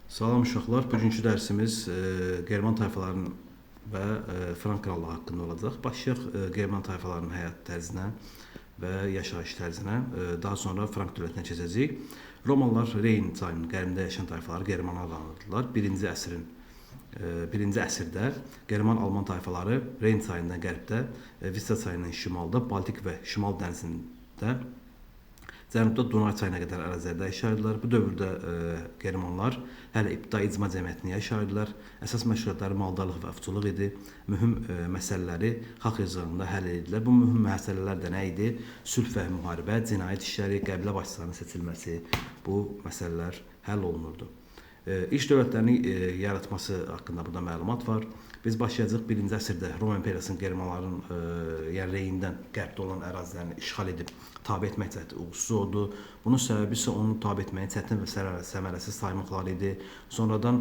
Salam uşaqlar. Bugünkü dərsimiz German tayfalarının və Frank krallığı haqqında olacaq. Başlayaq German tayfalarının həyat tərzinə və yaşayış tərzinə. Daha sonra Frank dövlətinə keçəcəyik. Romalılar Reyn çayının qərbində yaşayan tayfaları German adlandırdılar. Birinci əsrdə German-Alman tayfaları Reyn çayından qərbdə, Vista çayından şimalda, Baltik və Şimal dənizində, cənubda Dunay çayına qədər ərazilərdə yaşayırdılar. Bu dövrdə Germanlar hələ ibtidai icma cəmiyyətini yaşayırdılar. Əsas məşğuliyyətləri maldarlıq və ovçuluq idi. Mühüm məsələləri xalq yığıncağında həll edirdilər. Bu mühüm məsələlər də nə idi? Sülh və müharibə, cinayət işləri, qəbilə başçılarının seçilməsi, bu məsələlər həll olunurdu. İlk dövlətlərini yaratması haqqında burada məlumat var. Biz başlayacağıq 1-ci əsrdə Roma imperiyasının Germanların, yəni Reyndən qərbdə olan ərazilərini işğal edib tabe etmək cəhdi uğursuz oldu. Bunun səbəbi isə onu tabe etməyi çətin və səmərəsiz saymaqları idi. Sonradan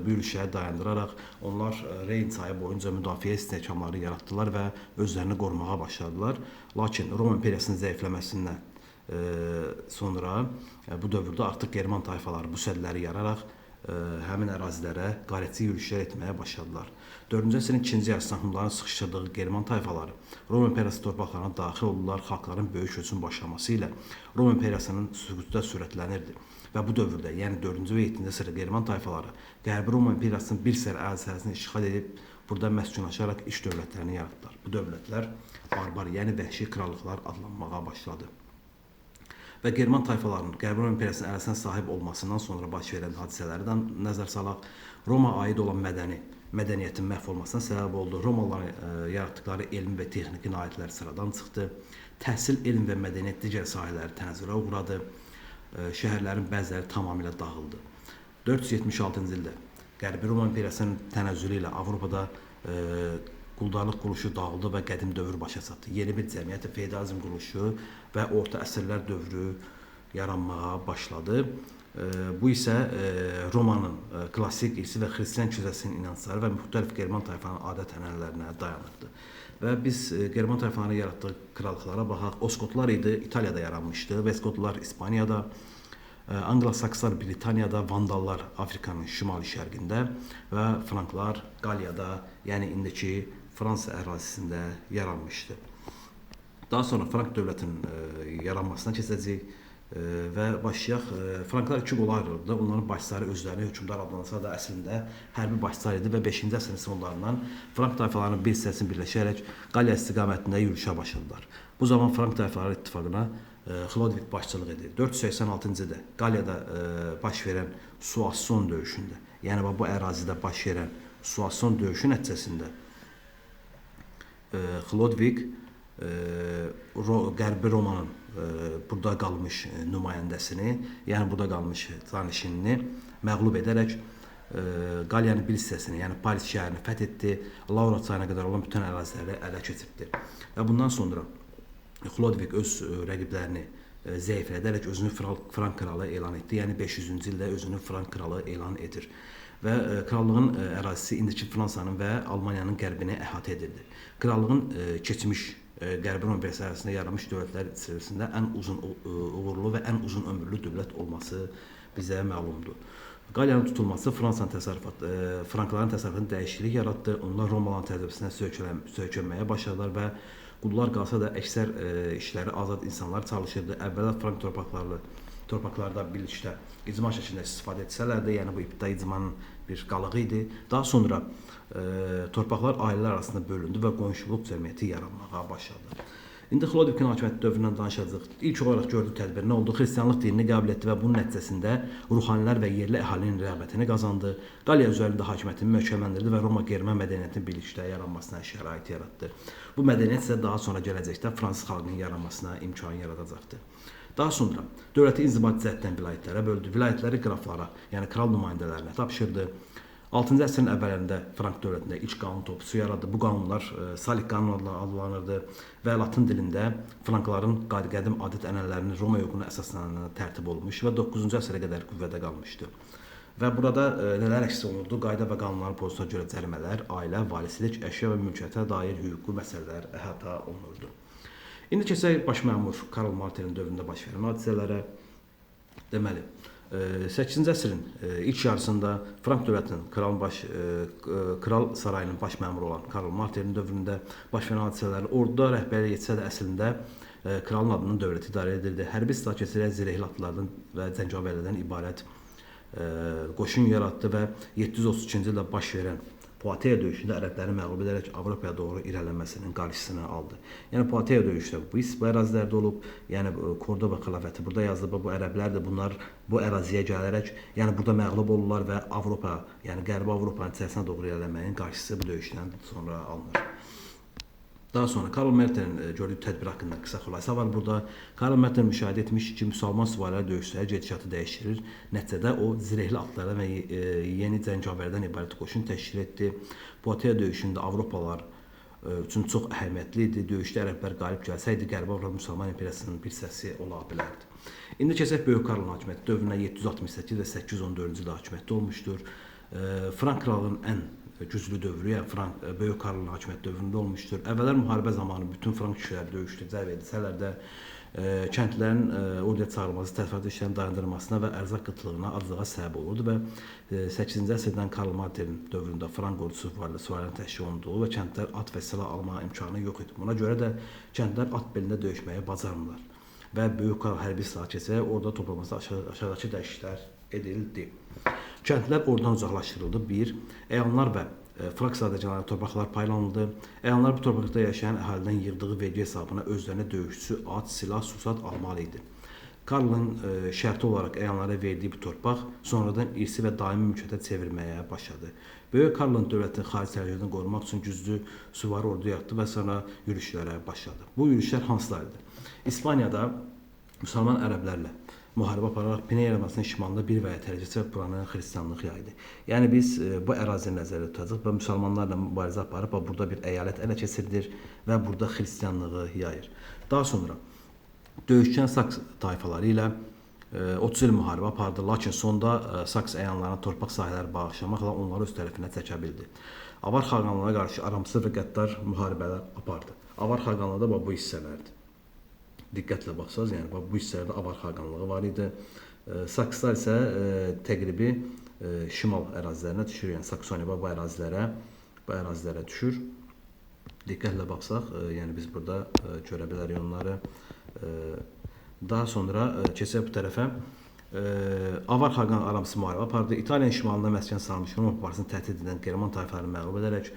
bu yürüşləri dayandıraraq onlar Reyn çayı boyunca müdafiə istehkamları yaratdılar və özlərini qorumağa başladılar. Lakin Roma imperiyasının zəifləməsindən sonra bu dövrdə artıq German tayfaları bu sədləri yararaq həmin ərazilərə qarətçi yürüşlər etməyə başladılar. 4-cü əsrin ikinci yarısında Hunların sıxışdırdığı German tayfaları Roma imperiyası torpaqlarına daxil oldular. Xalqların böyük köçün başlaması ilə Roma imperiyasının süqutu da sürətlənirdi. Və bu dövrdə, yəni 4-cü və 7-ci əsrdə German tayfaları Qərbi Roma imperiyasının bir sər ərazisini işğal edib burada məskunlaşaraq iç dövlətlərini yaratdılar. Bu dövlətlər barbar, yəni vəhşi krallıqlar adlanmağa başladı. Və German tayfalarının Qərbi Roma imperiyasının ərazisinə sahib olmasından sonra baş verən hadisələrdən nəzər salaq. Roma aid olan mədəniyyətin məhv olmasına səbəb oldu. Romalıların yaratdıqları elmi və texniki nailiyyətlər sıradan çıxdı. Təhsil, elm və mədəniyyət digər sahələri tənəzzülə uğradı. Şəhərlərin bəziləri tamamilə dağıldı. 476-cı ildə Qərbi Roma imperiyasının tənəzzülü ilə Avropada quldarlıq quruluşu dağıldı və qədim dövr başa çatdı. Yeni bir cəmiyyət, feodalizm quruluşu və orta əsrlər dövrü yaranmağa başladı. Bu isə Romanın klassik irsi və xristian kilsəsinin inancları və müxtəlif German tayfalarının adət-ənənələrinə dayanırdı. Və biz German tayfalarının yaratdığı krallıqlara baxaq. Oskotlar idi, İtaliyada yaranmışdı, Vestgotlar İspaniyada, Anglo-Sakslar Britaniyada, Vandallar Afrikanın şimali-şərqində və Franklar Qaliyada, yəni indiki Fransa ərazisində yaranmışdı. Daha sonra Frank dövlətinin yaranmasına keçəcəyik və başlayaq. Franklar iki qola ayrıldı. Onların başçıları özlərini hökmdar adlansa da əslində hərbi başçılar idi və 5-ci əsrin sonlarından Frank tayfalarının bir hissəsini birləşərək Qaliya istiqamətində yürüşə başladılar. Bu zaman Frank tayfaları ittifaqına Xlodvik başçılıq edir. 486-cı ildə Qaliyada baş verən Suasson döyüşündə, yəni bu ərazidə baş verən Suasson döyüşü nəticəsində Xlodvik Qərbi Romanın burada qalmış nümayəndəsini, yəni burada qalmış canişinini məğlub edərək Qaliyanın bir hissəsini, yəni Paris şəhərini fəth etdi, Laura çayına qədər olan bütün əraziləri ələ keçirtdi. Və bundan sonra Xlodvik öz rəqiblərini zəiflədərək özünü Frank kralı elan etdi. Yəni 500-cü ildə özünü Frank kralı elan edir. Və krallığın ərazisi indiki Fransanın və Almaniyanın qərbini əhatə edirdi. Krallığın keçmiş Qərbi Roma imperiyası ərazisində yaranmış dövlətlər içərisində ən uzun uğurlu və ən uzun ömürlü dövlət olması bizə məlumdur. Qaliyanın tutulması Frankların təsərrüfatında dəyişiklik yaratdı. Onlar Romalıların təcrübəsinə söykənməyə başladılar və qullar qalsa da əksər işləri azad insanlar çalışırdı. Əvvəllər Frank torpaqlarda birlikdə icma şəklində istifadə etsələr də, yəni bu ibtidai icmanın bir qalığı idi. Daha sonra torpaqlar ailələr arasında bölündü və qonşuluq cəmiyyəti yaranmağa başladı. İndi Xlodvikin hakimiyyəti dövründən danışacağıq. İlk olaraq gördüyü tədbir nə oldu? Xristianlıq dinini qəbul etdi və bunun nəticəsində ruhanilər və yerli əhalinin rəğbətini qazandı. Qaliya üzərində hakimiyyətini möhkəmləndirdi və Roma-German mədəniyyətinin birlikdə yaranmasına şərait yaratdı. Bu mədəniyyət isə daha sonra gələcəkdə fransız xalqının yaranmasına imkan yaradacaqdı. Daha sonra dövləti inzibati cəhətdən vilayətlərə böldü. Vilayətləri qraflara, yəni kral nümayəndələrinə tapşırdı. 6-cı əsrin əvvəllərində Frank dövlətində ilk qanun toplusu yaratdı. Bu qanunlar Salik qanunu adlanırdı və latın dilində Frankların qədim adət-ənənələrinin Roma hüququna əsaslanaraq tərtib olunmuş və 9-cu əsrə qədər qüvvədə qalmışdı. Və burada nələr əks olunurdu? Qayda və qanunların pozuntusuna görə cərimələr, ailə, varislik, əşya və mülkiyyətə dair hüquqi məsələlər əhatə olunurdu. İndi keçək baş məmur Karl Martelin dövründə baş verən hadisələrə. Deməli, 8-ci əsrin ilk yarısında Frank dövlətinin kral sarayının baş məmuru olan Karl Martelin dövründə baş verən hadisələr orduda rəhbərlik etsə də əslində kralın adından dövləti idarə edirdi. Hərbi silah keçirərək zirehli atlılardan və cəngavərlərdən ibarət qoşun yaratdı və 732-ci ildə baş verən Poitiers döyüşündə ərəbləri məğlub edərək Avropaya doğru irəliləməsinin qarşısını aldı. Yəni Poitiers döyüşü də bu ərazilərdə olub, yəni Kordoba xilafəti burada yazılıb, bu ərəblər də bunlar bu əraziyə gələrək, yəni burada məğlub olurlar və Avropa, yəni Qərbi Avropanın içərisinə doğru irəliləməyin qarşısı bu döyüşdən sonra alınır. Daha sonra Karl Martelin gördüyü tədbir haqqında qısa xülasə var burada. Karl Martel müşahidə etmiş ki, müsəlman süvariləri döyüşləri gedişatı dəyişdirir. Nəticədə o zirehli atlardan və yeni cəngavərdən ibarət qoşun təşkil etdi. Poitiers döyüşündə Avropalılar üçün çox əhəmiyyətli idi. Döyüşdə ərəblər qalib gəlsəydi, Qərbi Avropa Müsəlman İmperiyasının bir hissəsi ola bilərdi. İndi keçək Böyük Karlın hakimiyyəti dövrünə 768 və 814-cü ildə hakimiyyətdə olmuşdur. Frank kralının ən güclü dövrü, yəni Böyük Karlın hakimiyyət dövründə olmuşdur. Əvvəllər müharibə zamanı bütün Frank kişiləri döyüşdə cəlb edilsələr də, kəndlərin orduya çağırılması, təsərrüfat işlərinin dayandırılmasına və ərzaq qıtlığına, aclığa səbəb olurdu və 8-ci əsrdən Karl Martelin dövründə Frank ordusu süvarilərin təşkil olunduğu və kəndlər at və silah almağa imkanı yox idi. Buna görə də kəndlər at belində döyüşməyi bacarmırlar və Böyük Karl hərbi silah keçərək orada toplaması aşağıdakı dəyişikliklər edildi. Kəndlər oradan uzaqlaşdırıldı. 1. Əyanlar və Frank zadəganları torpaqlar paylanıldı. Əyanlar bu torpaqda yaşayan əhalidən yığdığı vergi hesabına özlərinə döyüşçü, at, silah, susat almalı idi. Karlın şərti olaraq əyanlara verdiyi bu torpaq sonradan irsi və daimi mülkiyyətə çevirməyə başladı. Böyük Karlın dövlətini xarici təhlükədən qorumaq üçün güclü süvari ordu yaratdı və sonra yürüşlərə başladı. Bu yürüşlər hansılar idi? İspaniyada müsəlman ərəblərlə müharibə apararaq Pireneya yarımadasının şimalında bir və ya təhlükəçi buranı xristianlıq yaydı. Yəni biz bu ərazini nəzərdə tutacağıq və müsəlmanlarla mübarizə aparıb burada bir əyalət ələ keçirilir və burada xristianlığı yayır. Daha sonra döyüşkən Saks tayfaları ilə 30 il müharibə apardı, lakin sonda Saks əyanlarına torpaq sahələri bağışlamaqla onları öz tərəfinə çəkə bildi. Avar xaqanlığına qarşı aramsız və qəddar müharibələr apardı. Avar xaqanlığı da bu hissələrdir. Diqqətlə baxsaz, yəni bu hissələrdə Avar xaqanlığı var idi. Sakslar isə təqribi şimal ərazilərinə düşür, yəni Saksoniya bu ərazilərə düşür. Diqqətlə baxsaq, yəni biz burada görə bilərik onları. Daha sonra keçək bu tərəfə. Avar xaqanı aramsız müharibə apardı. İtaliyanın şimalında məskən salmış Roma papasını təhdid edən German tayfalarını məğlub edərək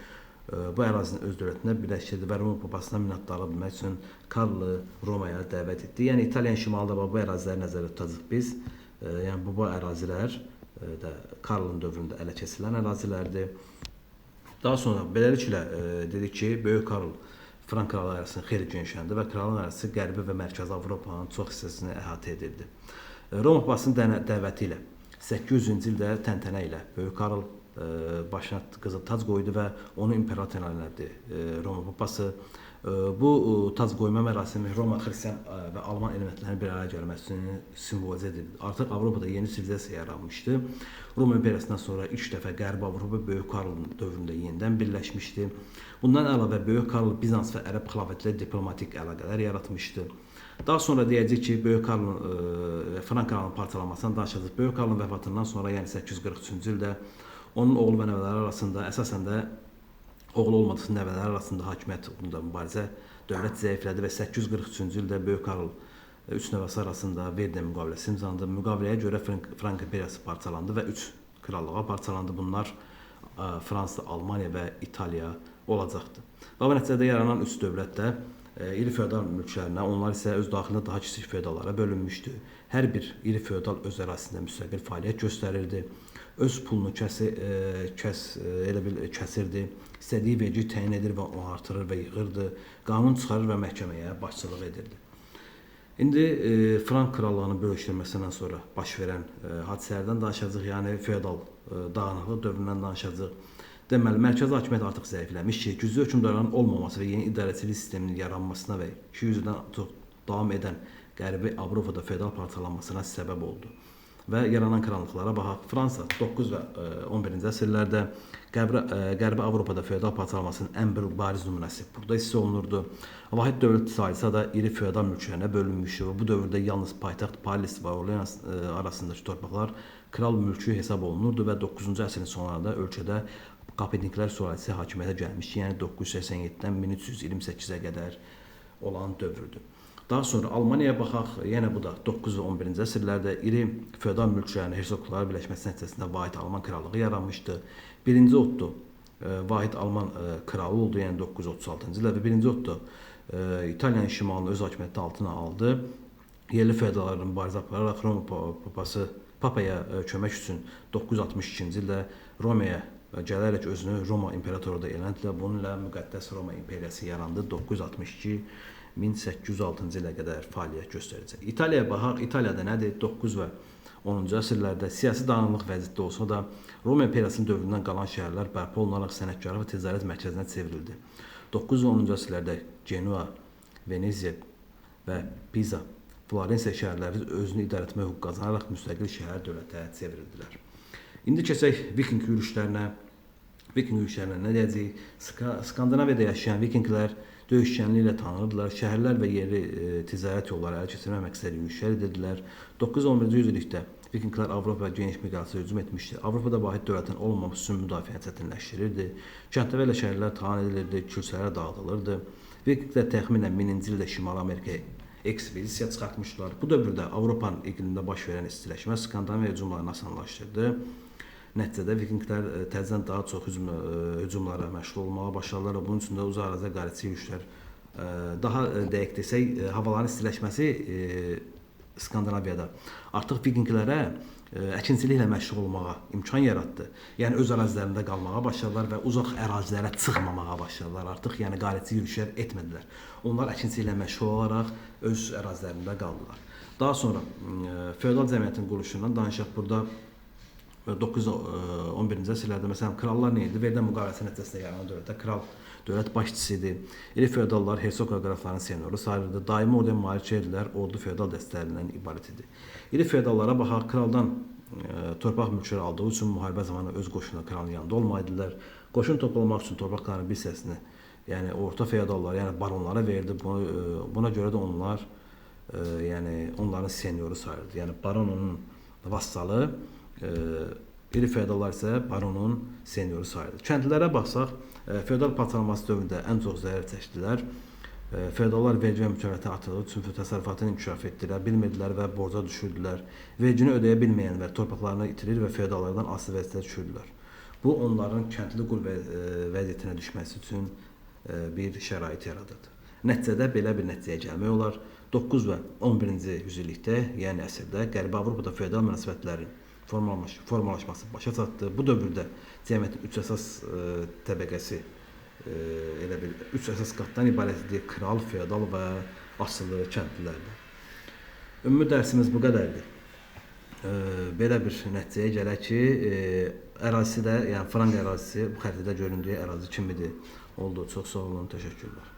bu ərazini öz dövlətinə birləşdirdi və Roma papasına minnətdarlıq bilmək üçün Karlı Romaya dəvət etdi. Yəni İtaliyanın şimalında bu əraziləri nəzərdə tutacaq biz. Yəni bu ərazilər də Karlın dövründə ələ keçirilən ərazilərdir. Daha sonra beləliklə dedik ki, Böyük Karl Frank kralı ərazisini xeyli genişləndi və kralın ərazisi Qərbi və Mərkəzi Avropanın çox hissəsini əhatə edirdi. Roma papasının dəvəti ilə 800-cü ildə təntənə ilə Böyük Karl başına qızıl tac qoydu və onu imperator elan elədi Roma papası. Bu tac qoyma mərasimi Roma, xristian və Alman elementlərinin bir araya gəlməsini simvolizə edirdi. Artıq Avropada yeni sivilizasiya yaranmışdı. Roma imperiyasından sonra ilk dəfə Qərbi Avropa Böyük Karlın dövründə yenidən birləşmişdi. Bundan əlavə Böyük Karl Bizans və Ərəb xilafətləri diplomatik əlaqələr yaratmışdı. Daha sonra deyəcək ki, Böyük Karlın Frank kralının parçalanmasından danışacaq. Böyük Karlın vəfatından sonra, yəni 843-cü ildə onun oğlu və nəvələri arasında, əsasən də oğlu olmadığı nəvələri arasında hakimiyyət uğrunda mübarizə dövlət zəiflədi və 843-cü ildə Böyük Karl üç nəvəsi arasında Verden müqaviləsi imzalandı. Müqaviləyə görə Frank imperiyası parçalandı və üç krallığa parçalandı. Bunlar Fransa, Almaniya və İtaliya olacaqdı. Və bu nəticədə yaranan üç dövlət də iri feodal mülklərinə, onlar isə öz daxilində daha kiçik feodallara bölünmüşdü. Hər bir iri feodal öz ərazisində müstəqil fəaliyyət göstərirdi. Öz pulunu kəsirdi, istədiyi vergi təyin edir və onu artırır və yığırdı, qanun çıxarır və məhkəməyə başçılıq edirdi. İndi Frank krallığının bölüşdürməsindən sonra baş verən hadisələrdən danışacaq, yəni feodal dağınıqlıq dövründən danışacaq. Deməli, mərkəzi hakimiyyət artıq zəifləmişdi, güclü hökmdarların olmaması və yeni idarəçilik sisteminin yaranmasına və 200 ildən çox davam edən Qərbi Avropada feodal parçalanmasına səbəb oldu. Və yaranan krallıqlara baxaq. Fransa 9 və 11-ci əsrlərdə Qərbi Avropada feodal parçalanmasının ən bir bariz nümunəsi burada hiss olunurdu. Vahid dövlət sayılsa da iri feodal mülklərinə bölünmüşdü və bu dövrdə yalnız paytaxt Paris və Orleans arasındakı torpaqlar kral mülkü hesab olunurdu və 9-cu əsrin sonlarında ölkədə Kapetinglər sülaləsi hakimiyyətə gəlmişdi, yəni 987-dən 1328-ə qədər olan dövrdür. Daha sonra Almaniyaya baxaq, yenə bu da 9 və 11-ci əsrlərdə iri feodal mülklərin, hersoqların birləşməsi nəticəsində vahid Alman krallığı yaranmışdı. 1-ci Otto vahid Alman kralı oldu, yəni 936-cı ildə və 1-ci Otto İtaliyanın şimalını öz hakimiyyəti altına aldı. Yerli feodalların mübarizə apararaq Roma papası Papaya kömək üçün 962-ci ildə Romaya gələrək özünü Roma imperatoru da elan etdilər. Bununla Müqəddəs Roma İmperiyası yarandı. 962 1806-cı ilə qədər fəaliyyət göstərəcək. İtaliyaya baxaq. İtaliyada nədir? 9 və 10-cu əsrlərdə siyasi dağınıqlıq vəziyyətdə olsa da Roma İmperiyasının dövründən qalan şəhərlər bərpa olunaraq sənətkarlıq və ticarət mərkəzinə çevrildi. 9 və 10-cu əsrlərdə Genua, Veneziya və Pisa, Florensiya şəhərləri özünü idarə etmə hüququ qazanaraq müstəqil şəhər dövlətə çevrildilər. İndi keçək Viking yürüşlərinə. Viking yürüşlərinə nə deyəcəyik? Skandinaviyada yaşayan vikinglər döyüşkənliklə tanınırdılar. Şəhərlər və yerli ticarət yolları ələ keçirmək məqsədi yürüşlər edirdilər. 9-11-ci yüzillikdə vikinglər Avropa geniş miqyasda hücum etmişdi. Avropada vahid dövlətin olmaması üçün müdafiəni çətinləşdirirdi. Kəndlər və şəhərlər talan edilirdi, kilsələr dağıdılırdı. Vikinglər təxminən 1000-ci ildə Şimali Amerikaya ekspedisiya çıxartmışdılar. Bu dövrdə Avropanın iqlimində baş verən istiləşmə Skandinaviya hücumlarını asanlaşdırdı. Nəticədə vikinglər təzədən daha çox hücumlara məşğul olmağa başladılar və bunun üçün də uzaq ərazidə qaritçi yürüşlər, daha dəqiq desək, havaların istiləşməsi Skandinaviyada artıq vikinglərə əkinçiliklə məşğul olmağa imkan yaratdı. Yəni öz ərazilərində qalmağa başladılar və uzaq ərazilərə çıxmamağa başladılar artıq, yəni qaritçi yürüşlər etmədilər. Onlar əkinçiliklə məşğul olaraq öz ərazilərində qaldılar. Daha sonra feodal cəmiyyətin quruluşundan danışaq burada. 9-11-ci əsrlərdə məsələn krallar nə idi? Verdən müqaviləsi nəticəsində yaranan dövlətdə kral dövlət başçısı idi. İri feodallar hersoq və qrafların senyoru sayılırdı. Daimi orduya malik idilər, ordu feodal dəstələrindən ibarət idi. İri feodallara baxaq, kraldan torpaq mülkləri aldığı üçün müharibə zamanı öz qoşunu kralın yanında olmaydılar. Qoşun toplamaq üçün torpaqların bir hissəsini, yəni orta feodallara, yəni baronlara verirdi. Buna görə də onlar yəni onların senyoru sayılırdı. Yəni baron onun vassalı, iri feodallar isə baronun senyoru sayılır. Kəndlilərə baxsaq, feodal parçalanması dövründə ən çox zərər çəkdilər. Feodallar vergi və mükəlləfiyyəti artırdığı üçün təsərrüfatını inkişaf etdirə bilmirdilər və borca düşürdülər. Vergini ödəyə bilməyənlər torpaqlarını itirir və feodallardan asılı vəziyyətə düşürdülər. Bu, onların kəndli qul vəziyyətinə düşməsi üçün bir şərait yaradırdı. Nəticədə belə bir nəticəyə gəlmək olar. 9 və 11-ci yüzillikdə, yəni əsrdə Qərbi Avropada feodal münasibətlərin formalaşması başa çatdı. Bu dövrdə cəmiyyətin üç əsas təbəqəsi elə bir üç əsas qatdan ibarət idi: kral, feodal və asılı kəndlilərdə. Ümumi dərsimiz bu qədərdir. Belə bir nəticəyə gələk ki, ərazisi də, yəni Frank ərazisi bu xəritədə göründüyü ərazi kimidir. Oldu. Çox sağ olun, təşəkkürlər.